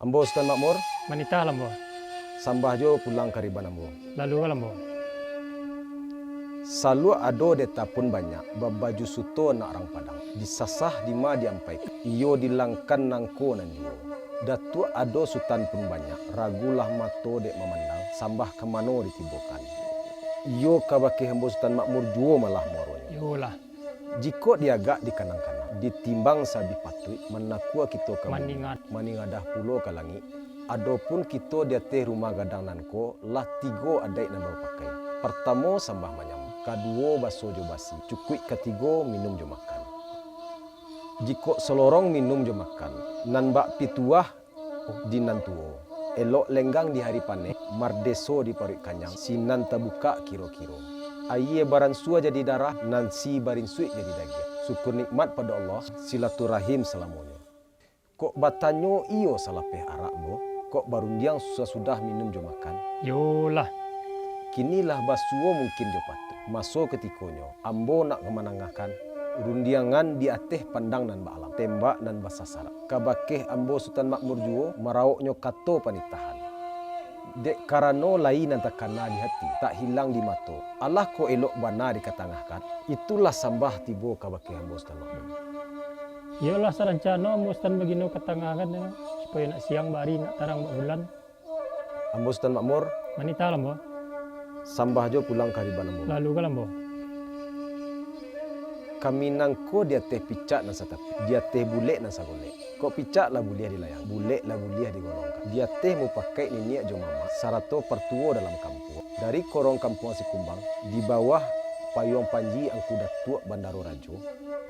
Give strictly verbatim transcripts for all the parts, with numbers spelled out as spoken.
Ambo Sutan Makmur. Manitahlah ambo. Sambah jo pulang kariban ambo. Lalukanlah ambo. Saluak ado deta pun banyak, babaju suto anak rang Padang. Disasah dima diampaikan, iyo dilangkan nangko nan juo. Datuak ado sutan pun banyak, ragulah mato dek mamandang, sambah ka mano ditibokan. Iyo kabakeh ambo Sutan Makmur juo malah muaronyo. Iyolah. Jikok diagak dikanang-kanang, ditimbang sabih patuik, manakua kito ka bumi, maningadah pulo ka langik. Adopun kito di ateh rumah gadang nan ko, lah tigo adaik nan bapakai. Partamo, sambah manyambah. Kaduo, baso jo basi. Cukuik katigo, minum jo makan. Jikok salorong minum jo makan, nan bak pituah di nan tuo, elok lenggang di hari paneh, mardeso di paruik kanyang, sinan tabukak kiro-kiro. Ayie baransua jadi darah, nan si barinsuik jadi dagiang. Syukur nikmat pado Allah, silaturahim salamonyo. Kok batanyo iyo salapeh arak, Ambo, kok barundiang sasudah minum jo makan? Iyolah. Kini lah basuo mungkin jo patuik. Maso katikonyo, ambo nak ka manangahkan rundiangan di ateh pandang nan baalam, tembak nan basasaran. Kabakeh ambo Sutan Makmur juo, marawoknyo kato panitahan. Dek karano lai nan takana di hati, tak hilang di mato. Alah kok elok bana dikatangahkan, itulah sambah tibo kabakeh ambo Sutan Makmur. Iyolah, sarancano ambo Sutan Bagindo katangahkan, supayo nak siang bak ari, nak tarang bak bulan. Ambo Sutan Makmur. Manitahlah ambo. Sambah jo pulang kariban ambo. Lalukanlah ambo. Kami nangko di ateh picak nan satapiak, di ateh bulek nan sagolek. Kok picak lah buliah dilayang, bulek lah buliah digolongkan. Di ateh mupakaik niniak jo mamak, sarato partuo dalam kampuang. Dari korong kampuang Sikumbang, di bawah payuang panji Angku Datuak Bandaro Rajo,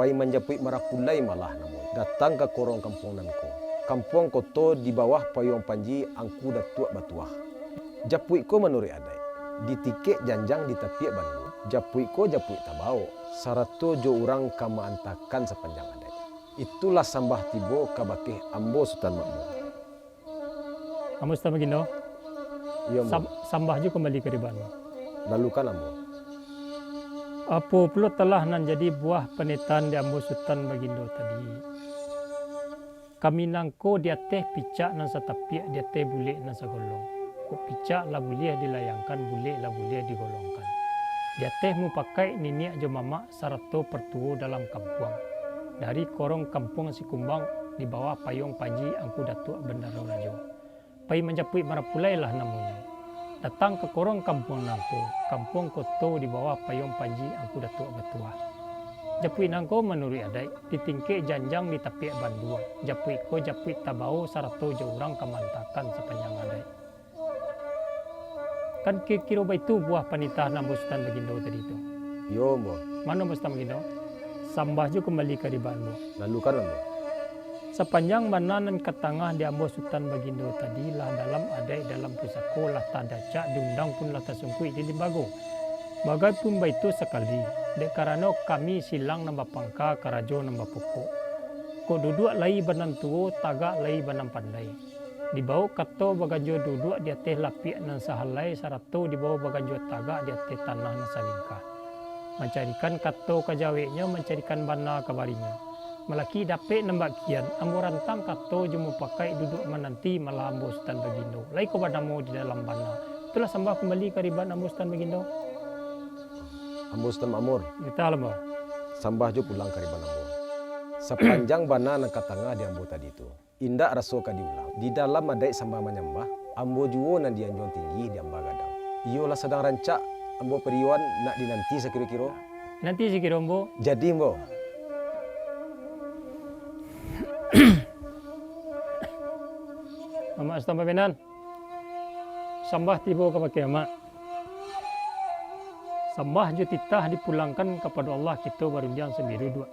pai manjapuik marapulai malah namonyo, datang ka korong kampuang nan ko, kampuang koto di bawah payuang panji Angku Datuak Batuah. Japuik ko manuruik adaik, di tingkek janjang di tapiak bandua. Japuik ko japuik tabao, sarato jo urang ka maantakan sapanjang adaik. Itulah sambah tibo kabakeh ambo Sutan Makmur. Ambo Sutan Bagindo. Iyo, Ambo. Sam-, sambah jo kumbali kariban. Lalukanlah ambo. Apo pulo talah nan jadi buah panitahan di ambo Sutan Bagindo tadi? Kami nangko di ateh picak nan satapiak, di ateh bulek nan sagolong. Kok picak lah buliah dilayangkan, bulek lah buliah digolongkan. Di ateh mupakaik niniak jo mamak, sarato partuo dalam kampuang. Dari korong kampuang Sikumbang, di bawah payuang panji Angku Datuak Bandaro Rajo. Pai manjapuik marapulai lah namonyo. Datang ka korong kampuang nangko, kampuang koto di bawah payuang panji Angku Datuak Batuah. Japuik nangko manuruik adaik, di tingkek janjang di tapiak bandua. Japuik ko japuik tabao sarato jo urang ka maantakan sapanjang adaik. Kan kiro-kiro baitu buah panitahan ambo Sutan Bagindo tadi tu. Iyo, Ambo. Mano Ambo Sutan Bagindo? Sambah jo kumbali kariban, Ambo. Lalukanlah, Ambo. Sapanjang bana nan katangah di ambo Sutan Bagindo tadi lah dalam adaik dalam pusako, lah tadacak di undang pun lah tasungkuik di limbago. Bagai pun baitu sakali, dek karano kami silang nan bapangka, karajo nan bapokok. Kok duduak lai ba nan tuo, tagak lai ba nan pandai. Dibao kato baganjua duduak di ateh lapiak nan sahalai, sarato dibao baganjua tagak di ateh tanah nan salingkah. Mancarikan kato ka jaweknyo, mancarikan bana ka barinyo. Malaki dapek nan bak kian, ambo rantang kato jo mupakaik duduak mananti malah ambo Sutan Bagindo. Lai ko banamo di dalam bana. Itulah sambah kumbali kariban ambo Sutan Bagindo. Ambo Sutan Makmur. Nitahlah, Ambo. Sambah jo pulang kariban ambo. Sapanjang bana nan katangah di ambo tadi tu. Indak raso ka diulang. Di dalam adaik sambah manyambah, ambo juo nan dianjuang tinggi di amba gadang. Iyolah sadang rancak ambo pariyoan nak dinanti sakiro-kiro. Nanti sakiro, Ambo. Jadi, Ambo. Mamak Sutan Pamenan. Sambah tibo kabakeh Amak. Sambah jo titah dipulangkan kapado Allah kito barundiang sambiru duo.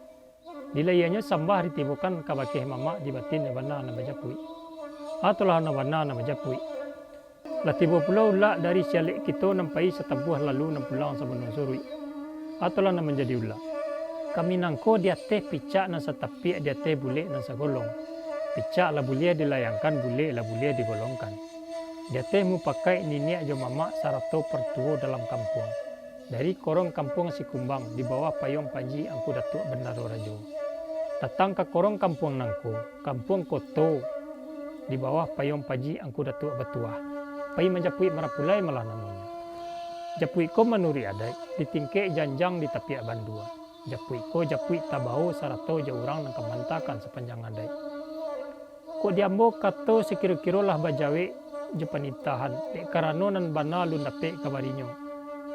Di lahianyo sambah ditibokan kabakeh mamak di batin nan bana nan bajapuik. Atolah nan bana nan bajapuik. Lah tibo pulo ulak dari sialek kito nan pai satampuah lalu nan pulang sabunuang suruik. Atolah nan manjadi ulak. Kami nangko di ateh picak nan satapiak di ateh bulek nan sagolong. Picak lah buliah dilayangkan, bulek lah buliah digolongkan. Di ateh mupakaik niniak jo mamak sarato partuo dalam kampuang. Dari korong kampuang Sikumbang, di bawah payuang panji Angku Datuak Bandaro Rajo. Datang ka korong kampuang nangko, kampuang koto, di bawah payuang paji Angku Datuak Batuah. Pai manjapuik marapulai malah namonyo. Japuik ko manuruik adaik, di tingkek janjang di tapiak bandua. Japuik ko japuik tabao sarato jo urang nan ka mantakan sapanjang adaik. Kok di ambo kato sakiro-kiro lah bajawek jo panitahan, dek karano nan bana alun dapek kabarinyo.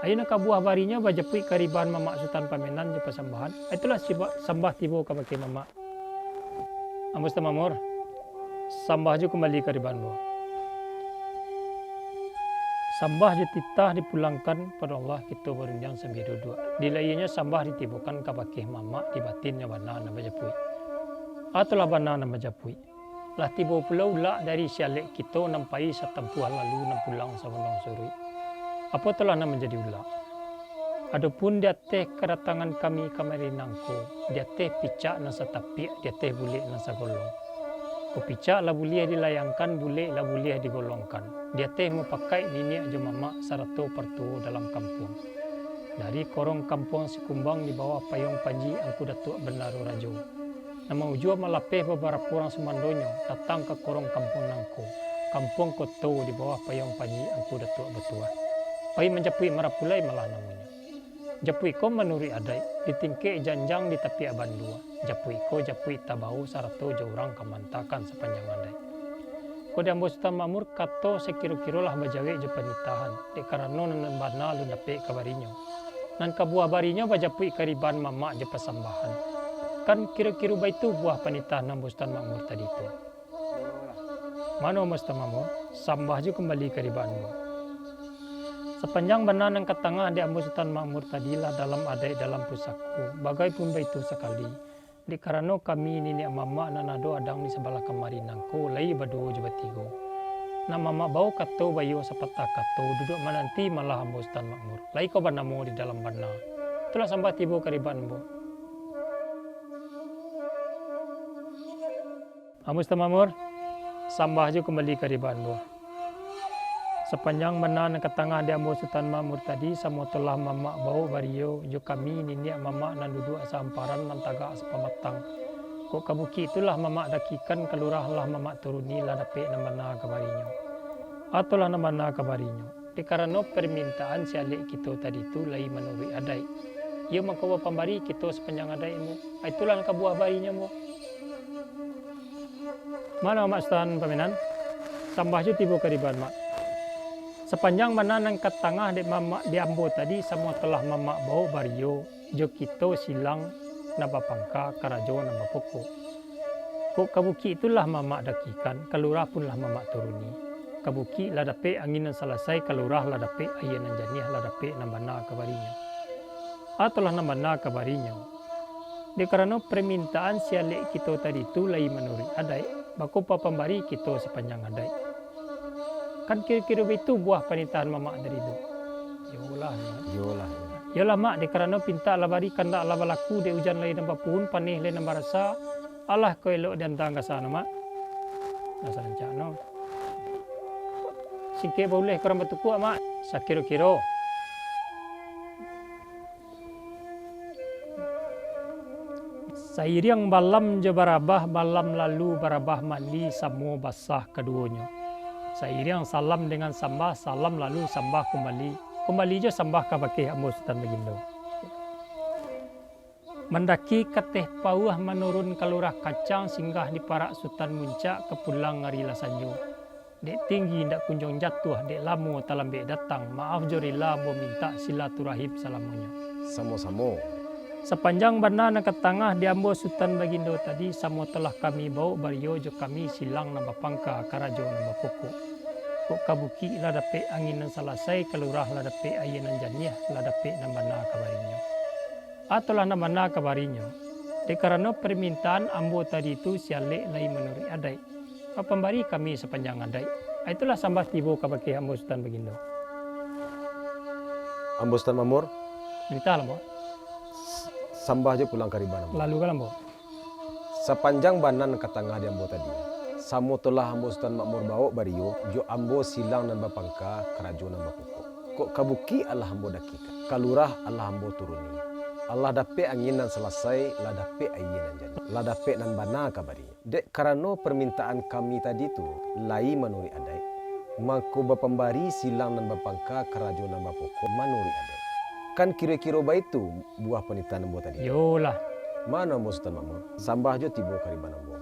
Ayo nan kabuah barinyo bajapuik kariban mamak Sutan Pamenan jo pasambahan. Itulah sibak sambah tibo kabake mamak. Ambo Sutan Makmur, sambah jo kumbali kariban ambo. Sambah jo titah dipulangkan pado Allah, kito barundiang sambia duduak. Di lahianyo sambah ditibokan kabake mamak, di batinnyo bana nan bajapuik. Atolah bana nan bajapuik. Lah tibo pulo ulak dari si alek kito nan pai satampuah lalu nan pulang sabondong suruik. Apo tu lah nan manjadi ulak? Adopun di ateh kadatangan kami kamari nangko, di ateh picak nan satapiak, di ateh bulek nan sagolong. Ko picak lah buliah dilayangkan, bulek lah buliah digolongkan. Di ateh mupakaik niniak jo mamak sarato partuo dalam kampuang. Dari korong kampuang Sikumbang di bawah payuang paji Angku Datuak Bandaro Rajo. Nan maujua malapeh babarapo urang sumandonyo datang ka korong kampuang nangko, kampuang koto di bawah payuang paji Angku Datuak Batuah. Pai manjapuik marapulai malah namonyo. Japuik ko manuruik adaik, di tingkek janjang di tapiak bandua. Japuik ko japuik tabao sarato jo urang ka mantakan sapanjang adaik. Ko di ambo Sutan Makmur kato sakiro-kiro lah bajawek jo panitahan, dek karano nan bana alun dapek kabarinyo. Nan kabuah barinyo bajapuik kariban mamak jo pasambahan. Kan kiro-kiro baitu buah panitahan ambo Sutan Makmur tadi tu. Mano ambo Sutan Makmur, sambah jo kumbali kariban ambo. Sapanjang bana nan ka tangah dek ambo Sutan Makmur tadi lah dalam adaik dalam pusako, bagai pun baitu sakali. Dek karano kami niniak mamak nan ado adang di sabalah kamari nangko lai baduo jo batigo. Nak mamak bao kato baiyo sapatah kato, duduak mananti malah ambo Sutan Makmur. Lai ko banamo di dalam bana. Itulah sambah tibo kariban ambo. Ambo Sutan Makmur, sambah jo kumbali kariban ambo. Sapanjang bana nan ka tangah di ambo Sutan Makmur tadi, samo tu lah mamak bao bariyo jo kami niniak mamak nan duduak sahamparan nan tagak sapamatang. Kok ka bukik tu lah mamak dakikan, ka lurah lah mamak turuni, lah dapek nan bana kabarinyo. Atolah nan bana kabarinyo. Dek karano parmintaan si alek kito tadi tu lai manuruik adaik. Iyo mangko bapambari kito sapanjang adaik ambo. Itulah nan kabuah barinyo ambo. Mano Mak Sutan Pamenan? Sambah jo tibo kariban, Mak. Sapanjang bana nan ka tangah dek mamak di ambo tadi, samo tu lah mamak bao bariyo jo kito silang nan bapangka karajo nan bapokok. Kok ka bukik tu lah mamak dakikan, ka lurah pun lah mamak turuni. Ka bukik lah dapek angin nan salasai, ka lurah lah dapek aia nan janiah, lah dapek nan bana kabarinyo. Atolah nan bana kabarinyo. Dek karano parmintaan si alek kito tadi tu lai manuruik adaik, mako bapambari kito sapanjang adaik. Kan kiro-kiro baitu buah panitahan mamak tadi tu. Iyolah, Mak. Iyolah, Mak, dek karano pintak lah bari, kandak lah balaku, dek ujan lai nan bapuhun, paneh lai nan barasa, alah ko elok diantang ka sano, Mak. Nah, sarancak no. Singkek bauleh kurang batukuak, Mak. Sakiro-kiro. Sairiang balam jo barabah, balam lalu barabah mandi, samo basah kaduonyo. Sairiang salam dengan sambah, salam lalu sambah kumbali, kumbali jo sambah kabake ambo Sutan Bagindo. Mandaki kateh pauah, manurun ka lurah kacang, singgah di parak Sutan Muncak, ka pulang ari lah sanjo. Dek tinggi indak kunjuang jatuah, dek lamo talambek datang, maaf jo rila ambo mintak, silaturahim salamonyo. Samo-samo. Sapanjang bana nan ka tangah di ambo Sutan Bagindo tadi, samo tu lah kami bawok bariyo jo kami silang nan bapangka karajo nan bapokok. Kok ka bukik lah dapek angin nan salasai, ka lurah lah dapek aia nan janiah, lah dapek nan bana kabarinyo. Atolah nan bana kabarinyo, dek karano parmintaan ambo tadi tu si alek lai manuruik adaik. Bapambari kami sapanjang adaik. Itulah sambah tibo kabake ambo Sutan Bagindo. Ambo Sutan Makmur. Mintaklah, ambo. S-, sambah jo pulang kariban ambo. Lalu ka lah, ambo. Sapanjang bana nan ka tangah di ambo tadi, samo tu lah ambo Sutan Makmur bawok bariyo, jo ambo silang nan bapangka, karajo nan bapokok. Kok ka bukik alah ambo dakikan, ka lurah alah ambo turuni. Alah dapek angin nan salasai, lah dapek aia nan janiah, lah dapek nan bana ka bari. Dek karano parmintaan kami tadi tu layi manuruik adaik, mangko bapambari silang nan bapangka karajo nan bapokok manuruik adaik. Kan kiro-kiro baitu buah panitahan ambo tadi tu? Iyolah. Mano ambo Sutan Makmur? Sambah jo tibo ka riban ambo.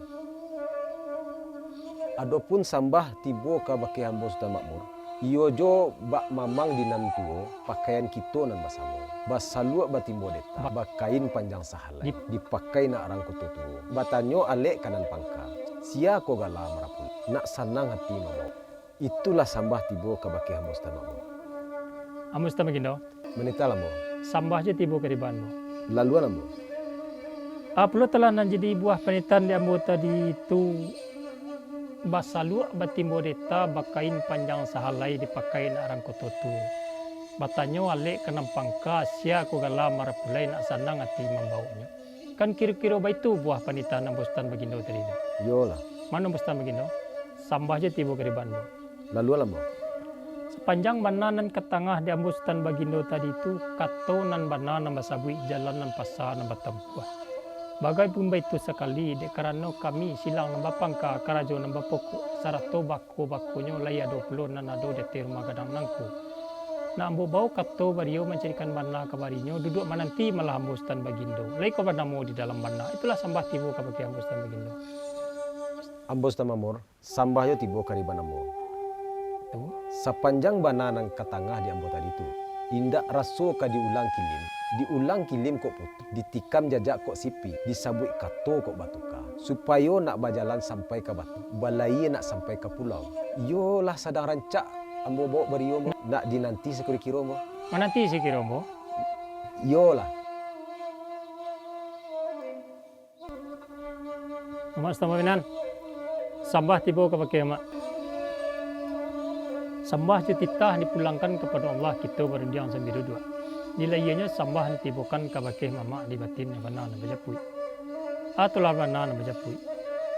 Adopun sambah tibo kabake ambo Sutan Makmur, iyo jo bak mamang di nan tuo, pakaian kito nan basamo. Basaluak batimbo deta, bakain panjang sahalai, dipakai nak rang koto tuo. Batanyo alek ka nan pangka, sia ko gala marapulai, nak sanang ati mambao. Itulah sambah tibo kabake ambo Sutan Makmur. Ambo Sutan Bagindo. Manitahlah ambo. Sambah jo tibo ka riban ambo. Laluan ambo. Apo pulo telah nan jadi buah panitahan di ambo tadi tu, basaluak batimbo deta, bakain panjang sahalai, dipakai nak rang koto tuo. Batanyo alek ka nan pangka, sia ko gala marapulai, nak sanang ati mambaoknyo. Kan kiro-kiro baitu buah panitahan ambo Sutan Bagindo tadi tu? Iyolah. Mano ambo Sutan Bagindo? Sambah jo tibo ka riban ambo. Laluan ambo. Sapanjang bana nan ka tangah di ambo Sutan Bagindo tadi tu, kato nan bana nan basabuik, jalan nan pasa nan batampuah. Bagai pun baitu sakali, dek karano kami silang nan bapangka, karajo nan bapokok, sarato bako-bakonyo lai ado pulo nan ado di ateh rumah gadang nangko. Nak ambo bao kato bariyo mancaliakkan bana ka barinyo, duduak mananti malah ambo Sutan Bagindo. Lai ko banamo di dalam bana, itulah sambah tibo kabake ambo Sutan Bagindo. Ambo Sutan Makmur. Sambah jo tibo ka riban ambo. Tu. Sapanjang bana nan ka tangah di ambo tadi tu, indak raso ka diulang kilim, diulang kilim kok putuih, ditikam jajak kok sipi, disabuik kato kok batuka, supayo nak bajalan sampai ka batu, balayia nak sampai ka pulau. Iyolah sadang rancak ambo bawok bariyo ambo, nak dinanti sakiro-kiro ambo. Mananti sakiro ambo? Iyolah. Amak Sutan Paminan, sambah tibo kabake Amak. Sambah jo titah dipulangkan kapado Allah, kito barundiang sambia duduak. Dilayianyo sambah ditibokan kabake Mamak di batin nan bana nan bajapuik. Atolah bana nan bajapuik.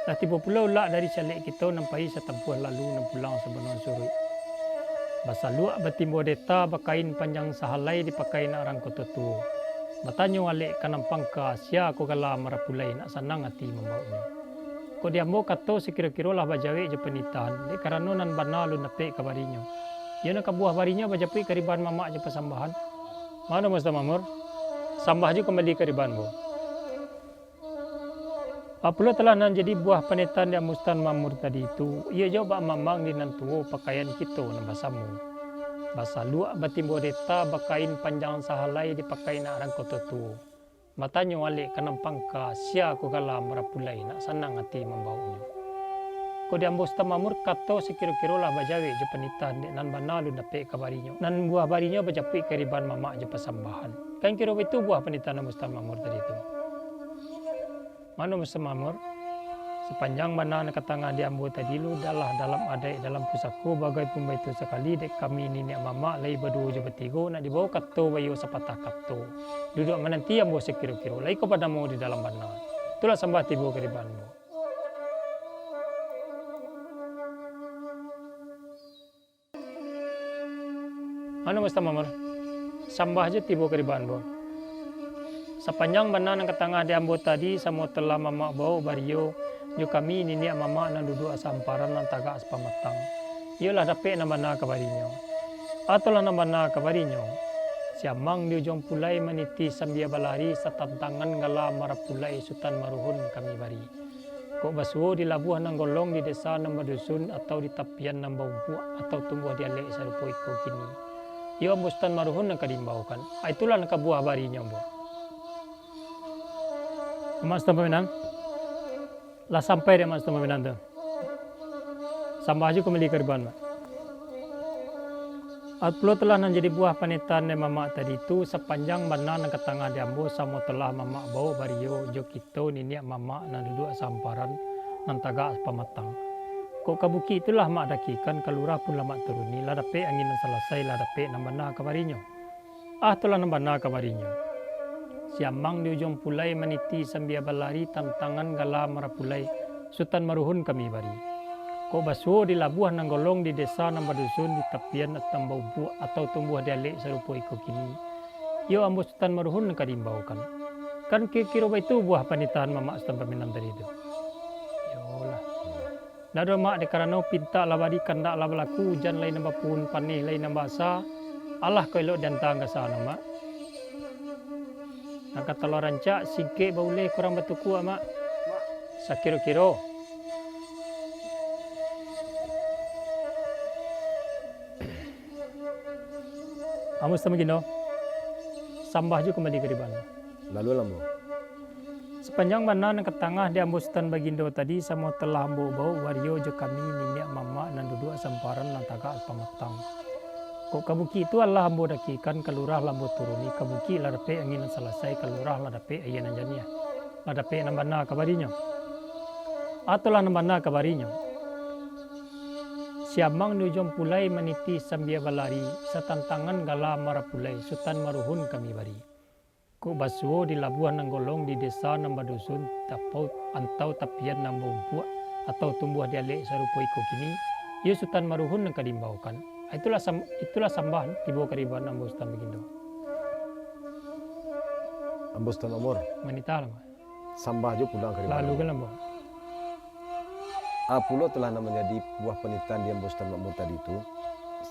Lah tibo pulo ulak dari si alek kito nan pai satampuah lalu nan pulang sabanon suruik. Basaluak batimbo deta, bakain panjang sahalai dipakai nak rang koto tuo. Batanyo alek ka nan pangka, sia ko gala marapulai, nak sanang ati mambawoknyo. Kok di ambo kato sakiro-kiro lah bajawek jo panitahan, dek karano nan bana alun dapek kabarinyo. Iyo nan ka buah barinyo bajapuik kariban mamak jo pasambahan. Mano Sutan Makmur? Sambah jo kambali kariban ambo. Apo pulo telah nan jadi buah panitahan di ambo Sutan Makmur tadi tu, iyo jo bak mamang di nan tuo pakaian kito nan basamo. Basaluak batimbo deta, bakain panjang sahalai dipakai nak rang koto tuo. Batanyo alek ka nan pangka, sia ko gala marapulai, nak sanang ati mambawoknyo. Kok di ambo Sutan Makmur kato sakiro-kiro lah bajawek jo panitahan, dek nan bana alun dapek kabarinyo, nan buah barinyo bajapuik kariban mamak jo pasambahan. Kan kiro baitu buah panitahan ambo Sutan Makmur tadi tu. Mano Sutan Makmur? Sapanjang bana nan ka tangah di ambo tadi lu, dah lah dalam adaik dalam pusako, bagai pun baitu sakali, dek kami niniak mamak lai baduo jo batigo, nak dibawo kato baiyo sapatah kato. Duduak mananti ambo sakiro-kiro, lai ko banamo di dalam bana. Itulah sambah tibo kariban ambo. Mano Sutan Makmur? Sambah jo tibo kariban ambo. Sapanjang bana nan ka tangah di ambo tadi, samo telah mamak bawok bariyo jo kami niniak mamak nan duduak sahamparan, nan tagak sapamatang. Iyo lah dapek nan bana kabarinyo. Atolah nan bana kabarinyo. Si amang di ujuang pulai maniti sambia balari, satantangan gala marapulai Sutan Maruhun kami bari. Kok basuo di labuah nan golong, di desa nan badusun, atau di tapian nan baumpuak, atau tumbuah di alek sarupo iko kini, iyo ambo Sutan Maruhun nan ka diimbaukan. Ah, itulah nan ka buah barinyo ambo. Amak Sutan Paminan, lah sampai dek Amak Sutan Paminan tu. Sambah jo kambali kariban, Mak. Apo pulo telah nan jadi buah panitahan dek mamak tadi tu, sapanjang bana nan ka tangah di ambo, samo telah mamak bawok bariyo jo kito niniak mamak nan duduak sahamparan, nan tagak sapamatang. Kok ka bukik tu lah mak dakikan, ka lurah pun lah mak turuni, lah dapek angin nan salasai, lah dapek nan bana kabarinyo. Ah, itulah nan bana kabarinyo. Si amang di ujuang pulai maniti sambia balari, tantangan gala marapulai, Sutan Maruhun kami bari. Kok basuo di labuah nan golong, di desa nan badusun, di tapian nan baumpuak, atau tumbuah di alek sarupo iko kini, Iyo ambo Sutan Maruhun nan ka diimbaukan. Kan kiro-kiro baitu buah panitahan mamak Sutan Paminang tadi tu. Iyolah. Ndak doh, Mak, dek karano pintak lah bari, kandak lah balaku, ujan lai nan bapuhun, paneh lai nan basa, alah kok elok dianta ka sana, Mak. Nan ka talua rancak, singkek bauleh, kurang batukuak, Mak. Sakiro-kiro. Ambo Sutan Bagindo, sambah jo kambali ka Ribana. Lalu, Ambo. Sapanjang bana nan ka tangah di ambo Sutan Bagindo tadi, samo telah ambo bawok wario jo kami niniak mamak nan duduak samparan nan tagak pamatang. Kok ka bukik tu alah ambo dakikan, ka lurah lah ambo turuni, ka bukik lah dapek angin nan salasai, ka lurah lah dapek aia nan janiah, lah dapek nan bana kabarinyo. Atolah nan bana kabarinyo. Siamang di ujuang pulai maniti sambia balari, satantangan gala marapulai, Sutan Maruhun kami bari. Kok basuo di labuah nan golong, di desa nan badusun, tapau antau tapian nan baumpuak, atau tumbuah di alek sarupo iko kini, iyo Sutan Maruhun nan ka diimbaukan. Itulah sam-, itulah sambah tibo ka Ribana ambo Sutan Bagindo. Ambo Sutan Makmur. Manitahlah, Mak. Sambah jo pulang ka Ribana. Lalu kan, Ambo. A pulo telah nan manjadi buah panitahan di ambo Sutan Makmur tadi tu,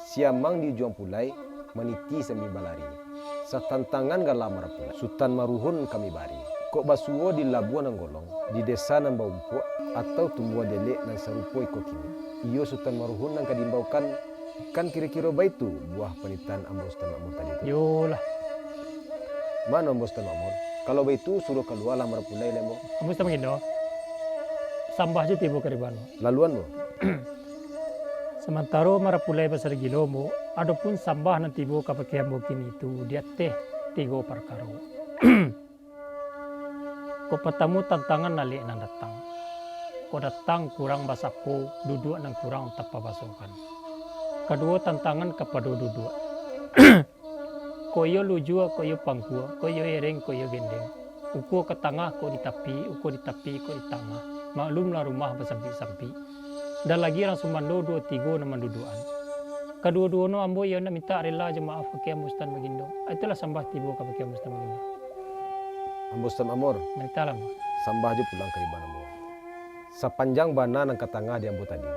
siamang di ujuang pulai, maniti sambia balari. Satantangan gala marapulai, Sutan Maruhun kami bari. Kok basuo di labuah nan golong, di desa nan baumpuak, atau tumbuah di alek nan sarupo iko kini, iyo Sutan Maruhun nan ka diimbaukan. Kan kiro-kiro baitu buah panitahan ambo Sutan Makmur tadi tu. Iyolah. Mano ambo Sutan Makmur? Kalau baitu, suruah kalualah marapulai lai, Ambo. Ambo Sutan Bagindo, sambah jo tibo ka Ribana. Lalu, Ambo. Samantaro marapulai basarigilo, Ambo, adopun sambah nan tibo kabake ambo kini tu di ateh tigo parkaro. Kok patamo, tantangan alek nan datang. Kok datang kurang basapo, duduak nan kurang tapabasokan. Kaduo, tantangan kapado duduak. Kok iyo lujua, kok iyo pangkua, kok iyo ereng, kok iyo gendeng. Ukua ka tangah, kok di tapi, ukua di tapi, kok di tangah. Maklumlah rumah basampik-sampik. Dan lagi urang sumando duo tigo nan manduduakan. Kaduo-duo no ambo iyo nak mintak rila jo maaf ka ambo Sutan Bagindo. Itulah sambah tibo kabake ambo Sutan Bagindo. Ambo Sutan Makmur. Mintaklah, Ambo. Sambah jo pulang ka Ribana ambo. Sapanjang bana nan ka tangah di ambo tadi,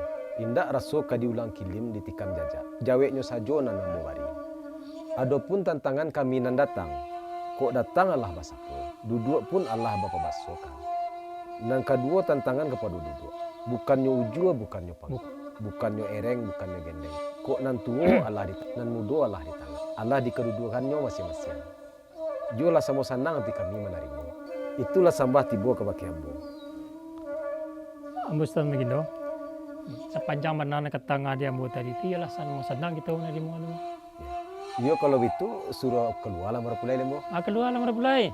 indak raso ka diulang kilim ditikam jajak. Jaweknyo sajo nan ambo bari. Adopun tantangan kami nan datang, kok datang alah basapo, duduak pun alah bapabasokan. Nan kaduo, tantangan kapado duduak. Bukannyo ujua, bukannyo pangkua. Buk- Bukannyo ereng, bukannyo gendeng. Kok nan tuo alah di, nan mudo alah di tangah. Alah di kaduduakannyo masiang-masiang. Juolah samo sanang ati kami manarimo. Itulah sambah tibo kabake ambo. Ambo Sutan Bagindo, sapanjang bana nan ka tangah di ambo tadi tu, iyolah samo sanang kito manarimo tu. Iyo, kalau bitu, suruah kalualah marapulai lai, Ambo. Ah, kalualah marapulai.